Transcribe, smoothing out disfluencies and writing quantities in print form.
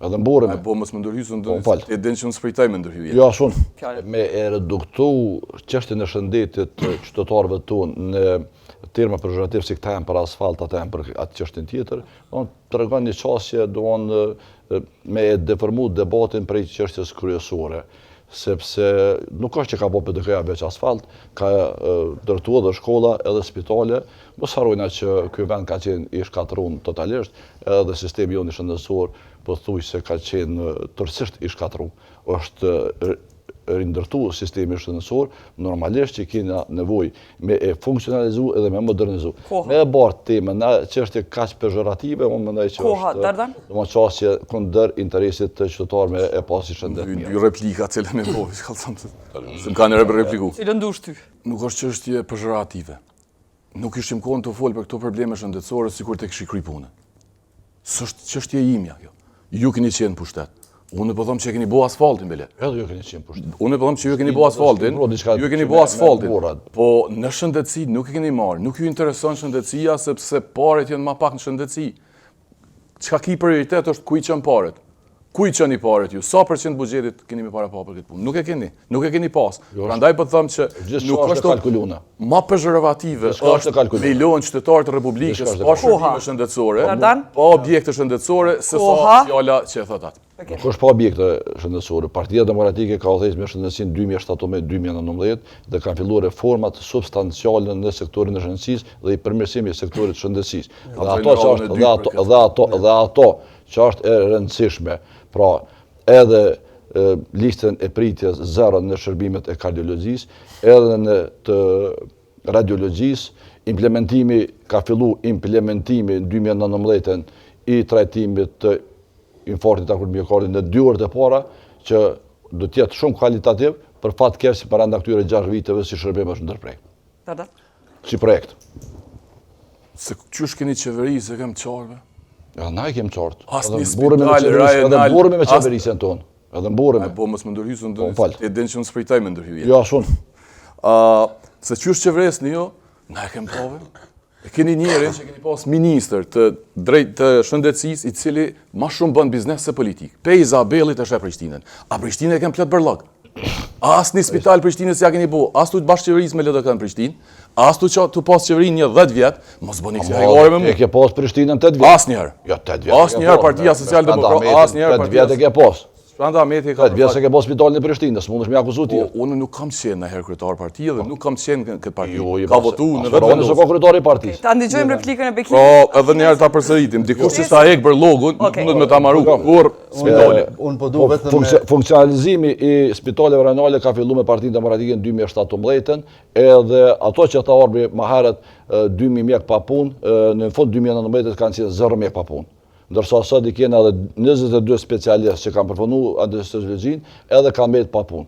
Edhe mburremi. Po mos më ndërhy se Po, fal. e din që unë s'pritoj me ndërhyje. Jo, as unë. Fjalën. Me e reduktu çështjen e shëndetit të qytetarëve tonë në terma pejorativ si këta janë për asfalt, ata janë për atë çështjen tjetër, do të tregon një qasje, do të me e deformu debatin prej çështjes kryesore, sepse nuk është që ka bo PDK-ja veç asfalt, ka ndërtu edhe shkolla, edhe spitale, mos harrojna që ky vend ka qenë i shkatërruar totalisht, edhe sistemi jonë i shëndetësor pothuajse ka qenë tërësisht i shkatërruar. Është rindërtu sistemi shëndetësor, normalisht që kena nevojë me e funksionalizu edhe me modernizu. Koha. Me e bartë temën në çështje kaq pejorative, unë mendoj që Koha, është Dardan? do qasje kundër interesit të qytetarëve me e pasi shëndet Dy mirë. dy replika cilën e po, s'ka se se më kanë repliku. Cilën dush ty? Nuk është çështje pejorative. Nuk ishim kohën të fol për këto probleme shëndetësore sikur të kishi kry punën. S'është çështje imja kjo. Ju keni qenë në pushtet. Unë po them që e keni bo asfaltin bele. Edhe ju keni qenë pushtet. Unë po them që ju e keni bo asfaltin, Bro, diçka ju e keni që bo me asfaltin. burrat. Po në shëndetësi nuk e keni marrë, nuk ju intereson shëndetësia sepse paret janë ma pak në shëndetësi. Çka ki prioritet është ku i qën paret. Ku i qëni paret ju? Sa përqind buxhetit keni me para pa për këtë punë? Nuk e keni, nuk e keni pas. Prandaj po them që Gjithçka nuk është e është kalkuluna. ma pejorative Gjithçka është e është kalkuluna. me i lënë qytetarët e Republikës Gjithçka është e pa kalkuluna. shërbime shëndetësore, Dardan? pa objekte shëndetësore, se sa Koha. fjala që e thot atë. Nuk është pa objekte shëndetësore. Partia Demokratike ka udhëhequr me shëndetësinë 2017-2019 dhe kanë filluar reformat substanciale në sektorin e shëndetësisë dhe i përmirësimi i sektorit të shëndetësisë. Dhe ato që është dhe ato dhe ato dhe ato që është e rëndësishme, pra edhe listën e pritjes zero në shërbimet e kardiologjisë, edhe në të radiologjisë, implementimi ka fillu implementimi në 2019 i trajtimit të infarktit akut miokardit në 2 orët e para, që do të jetë shumë kualitativ, për fat keq si brenda këtyre 6 viteve si shërbim është ndërprej. Dardan? Si projekt. Se qysh keni qeveri, se kem qartë. Edhe na e kem qartë. As Edhe një mburremi me spital qeverisjen, edhe rajonal, mburremi me as- qeverisjen tonë. Edhe mburremi. Po mos më ndërhy se Po, fal. e din që unë s'pritoj me ndërhyje. Jo, as unë. Ë, se qysh qeverisni ju, na e kem pave. E keni njerin që keni pas ministër të drejt të shëndetësisë i cili ma shumë bën biznes se politikë. Pe Izabellit është e Prishtinën. A Prishtinën e kem plot bërllok. As një spital Prishtinës ja keni bo, as tu bashkë qeverisë me LDK në Prishtinë, as tu qa, tu pas qeverinë një 10 vjet, mos bëni kësi hajgare me E mu. ke pas Prishtinën 8 vjet. Asnjëherë. Jo, 8 vjet. e ke Asnjëherë pas, Partia me- me Social Demokrat, Shpend Ahmetin, asnjëherë 8 Partia vjet e ke pas. Shpend Ahmeti ka 8 vjet se ke pas spitalin e Prishtinës, mundesh me akuzu ti. Po, unë nuk kam qenë në herë kryetar partie dhe nuk kam qenë në këtë parti. Jo, jo, Ka votu në vetë. vetë Se ka kryetari i partisë. Ta ndigjojmë replikën e Bekimit. Po, edhe një herë ta përsëritim, dikush që s'ta hek bërlogun, nuk Okej. mundet me ta marru kur spitali. Unë po du Po, vetëm me... Funksionalizimi i spitaleve rajonale ka filluar me Partinë Demokratike në 2017-ën, edhe ato që tha Arbi më herët 2000 mjek pa punë, në fund 2019 kanë qenë 0 mjek pa punë. Ndërsa sot i kena edhe 22 specialistë që kanë përfunduar anesteziologjinë, edhe kanë mbetë pa punë.